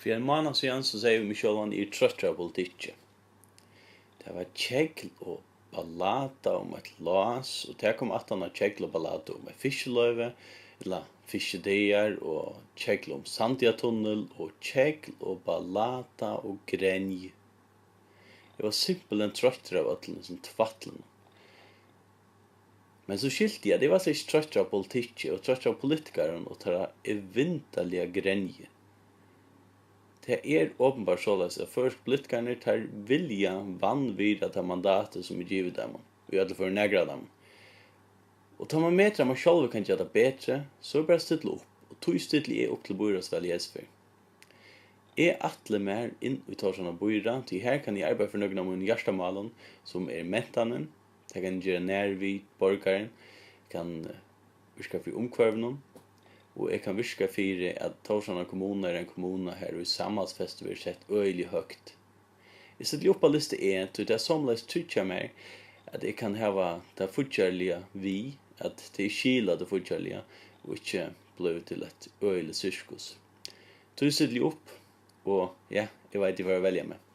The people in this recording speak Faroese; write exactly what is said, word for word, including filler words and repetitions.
Fyri ein mánað síðan so segði eg við meg sjálvan: Eg eri troyttur av politikki. Tað var kegl og ballata um eitt lás, og tað kom aftan á kegl og ballata um eitt fiskiloyvi, ella fiskidagar, og kegl um Sandoyartunnil, og kegl og ballata og grenj. Eg var simpelthen troyttur av øllum hesum tvætlinum. Men so skilti eg, at eg var slett ikki troyttur av politikki, eg var troyttur av politikarum og teirra evindaliga grenji. Tað er openbart soleiðis, at føroysku politikararnir, teir vilja vanvirða tað mandatið, sum er givið teimum, í øllum førum nakra av teimum. Og tá man metir, at man sjálvur kann gera tað betri, so er bara at stilla upp, og tí stilli eg upp til býráðsval í hesi ferð. Eg ætli mær inn í Tórshavnar býráð, tí har kann eg arbeiða fyri nøkrum av mínum hjartamálum, sum er mentanin. Tað kann eg gera nær við borgaran, eg kann, eh, virka fyri umhvørvinum, og eg kann virka fyri, at Tórshavnar kommuna er ein kommuna, har ið samhaldsfestið verður sett øgiliga høgt. Eg stilli upp á lista E, tí tað somuleiðis tryggjar mær, at eg kann hava tað fíggjarliga við, at tað er skil á tað fíggjarliga, og ikki blívur til eitt øgiligt sirkus. Tí stilli eg upp, og ja, eg veit, eg var at velja meg.